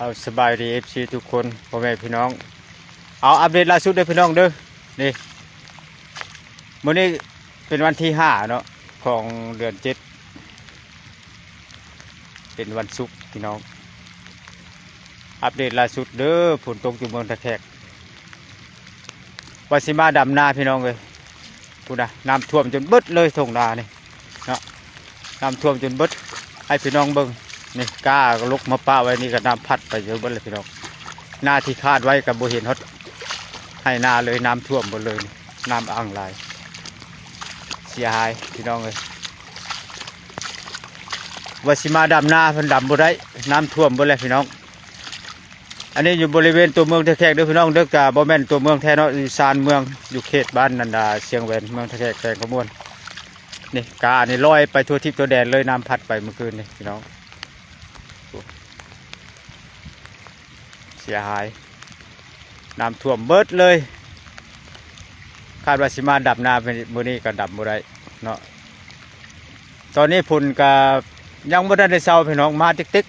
ເອົາ ສະບາຍດີ ເອັຟຊີ ທຸກຄົນ ພໍ່ແມ່ພີ່ນ້ອງ. ເອົາ ອັບເດດລ່າສຸດເດີພີ່ນ້ອງເດີ. ນີ້ ມື້ນີ້ເປັນວັນທີຫ້າເນາະ ຂອງເດືອນເຈັດ ເປັນວັນສຸກພີ່ນ້ອງ. ອັບເດດລ່າສຸດເດີ ຝົນຕົກຢູ່ເມືອງທ່າແຂກ. ວ່າຊິມາດຳນາພີ່ນ້ອງເອີຍ ພຸ້ນນະ ນ້ຳຖ້ວມຈົນເບິດເລີຍທົ່ງນານີ້ເນາະ ນ້ຳຖ້ວມຈົນເບິດ. ໃຫ້ພີ່ນ້ອງເບິ່ງ ນີ້ ກ້າກໍລົກມາປະໄວ້ນີ້ ກໍນ້ຳພັດໄປເບິດເລີຍພີ່ນ້ອງ. ນາທີ່ຄາດໄວ້ກໍບໍ່ເຫັນຮອດໄຮ່ນາເລີຍ ນ້ຳຖ້ວມເບິດເລີຍ ນ້ຳອັ່ງຫຼາຍ ເສຍຫາຍພີ່ນ້ອງເອີຍ. ວ່າຊິມາດຳນາ ເພິ່ນດຳບໍ່ໄດ້ ນ້ຳຖ້ວມເບິດແລ້ວພີ່ນ້ອງ. ອັນນີ້ຢູ່ບໍລິເວນຕົວເມືອງທ່າແຂກເດີພີ່ນ້ອງເດີ ກະບໍ່ແມ່ນຕົວເມືອງແທ້ເນາະ ຢູ່ຊານເມືອງ ຢູ່ເຂດບ້ານນັນດາ ຊຽງແຫວນ ເມືອງທ່າແຂກ ແຂວງຄຳມ່ວນ. ນີ້ ການີ້ລອຍໄປທົ່ວທິດທົ່ວແດນເລີຍ ນ້ຳພັດໄປມື້ຄືນນີ້ພີ່ນ້ອງ ເສຍຫາຍ ນ້ຳຖ້ວມເບິດເລີຍ. ຄາດວ່າຊິມາດຳນາມື້ນີ້ກໍດຳບໍ່ໄດ້ເນາະ. ຕອນນີ້ຝົນກໍຍັງບໍ່ທັນໄດ້ເຊົາພີ່ນ້ອງ ມາຕິກ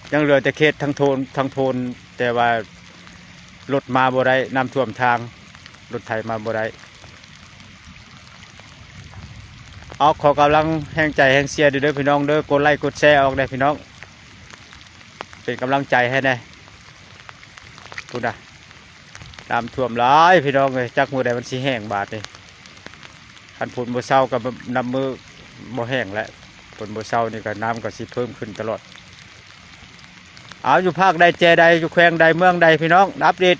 ໆ ຍັງເຫຼືອແຕ່ເຂດທາງໂທນ ທາງໂທນ ແຕ່ວ່າລົດມາບໍ່ໄດ້ ນ້ຳຖ້ວມທາງ ລົດໄຖມາບໍ່ໄດ້. ເອົາ ຂໍກຳລັງແຮງໃຈແຮງເຊຍເດີພີ່ນ້ອງເດີ ກົດໄລກົດແຊອອກແດ່ພີ່ນ້ອງ ເປັນກຳລັງໃຈໃຫ້ແດ່. ພຸ້ນນະ ນ້ຳຖ້ວມຫຼາຍພີ່ນ້ອງເອີຍ ຈັກມື້ໃດມັນຊິແຫ້ງບາດນີ້. ຄັນຝົນບໍ່ເຊົາກໍນັບມື້ບໍ່ແຫ້ງແຫຼະ ຝົນບໍ່ເຊົານີ້ກໍນ້ຳກໍຊິເພີ່ມຂຶ້ນຕະຫຼອດ. ເອົາ ຢູ່ພາກໃດແຈໃດ ຢູ່ແຂວງໃດເມືອງໃດພີ່ນ້ອງ ອັບເດດ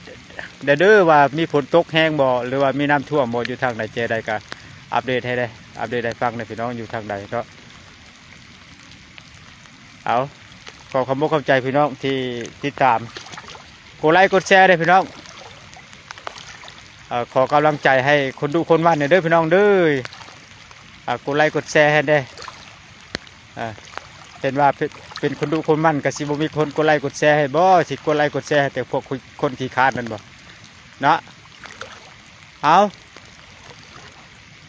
ແດ່ເດີ ວ່າມີຝົນຕົກແຮງບໍ່ ຫຼືວ່າມີນ້ຳຖ້ວມບໍ່ ຢູ່ທາງໃດແຈໃດ ກໍອັບເດດໃຫ້ແດ່ ອັບເດດໃຫ້ຟັງແດ່ພີ່ນ້ອງ ຢູ່ທາງໃດເນາະ. ເອົາ ຂໍຂອບອົກຂອບໃຈພີ່ນ້ອງທີ່ຕິດຕາມ ກົດໄລກົດແຊເດີພີ່ນ້ອງ. ເອີ ຂໍກຳລັງໃຈໃຫ້ຄົນດຸຄົນໝັ່ນແດ່ເດີພີ່ນ້ອງເດີ ເອົາ ກົດໄລກົດແຊໃຫ້ແດ່. ເອີ ເຫັນວ່າເປັນ ເປັນຄົນດຸຄົນໝັ່ນ ກະຊິບໍ່ມີຄົນກົດໄລກົດແຊໃຫ້ບໍ ຊິກົດໄລກົດແຊໃຫ້ແຕ່ພວກຄົນຂີ້ຄ້ານນັ້ນບໍເນາະ. ເອົາ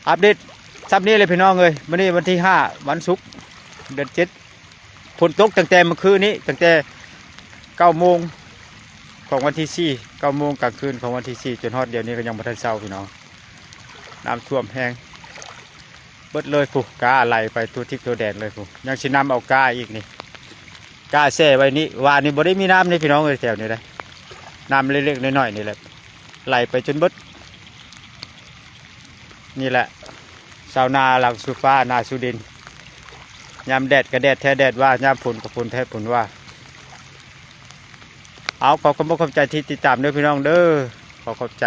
ອັບເດດຊ່ຳນີ້ແຫຼະພີ່ນ້ອງເອີຍ. ມື້ນີ້ວັນທີຫ້າ ວັນສຸກ ເດືອນເຈັດ ຝົນຕົກຕັ້ງແຕ່ມື້ຄືນນີ້ ຕັ້ງແຕ່ເກົ້າໂມງຂອງວັນທີສີ່ ເກົ້າໂມງກາງຄືນຂອງວັນທີສີ່ ຈົນຮອດດຽວນີ້ກໍຍັງບໍ່ທັນເຊົາພີ່ນ້ອງ. ນ້ຳຖ້ວມແຮງເບິດເລີຍພຸ້ນ ກ້າໄຫຼໄປທົ່ວທິດທົ່ວແດນເລີຍພຸ້ນ. ຍັງຊິນຳເອົາກ້າອີກນີ້ ກ້າແຊ່ໄວ້ນີ້ ວານນີ້ບໍ່ໄດ້ມີນ້ຳນີ້ພີ່ນ້ອງເອີຍ ແຖວນີ້ໄດ໋ ນ້ຳເລັກໆນ້ອຍໆນີ້ແຫຼະ ໄຫຼໄປຈົນເບິດ. ນີ້ແຫຼະ ຊາວນາຫຼັງສູ່ຟ້າໜ້າສູ່ດິນ ຍາມແດດກໍແດດແທ້ແດດວ່າ ຍາມຝົນກໍຝົນແທ້ຝົນວ່າ. ເອົາ ຂໍຂອບອົກຂອບໃຈທີ່ຕິດຕາມເດີພີ່ນ້ອງເດີ ຂໍຂອບໃຈ.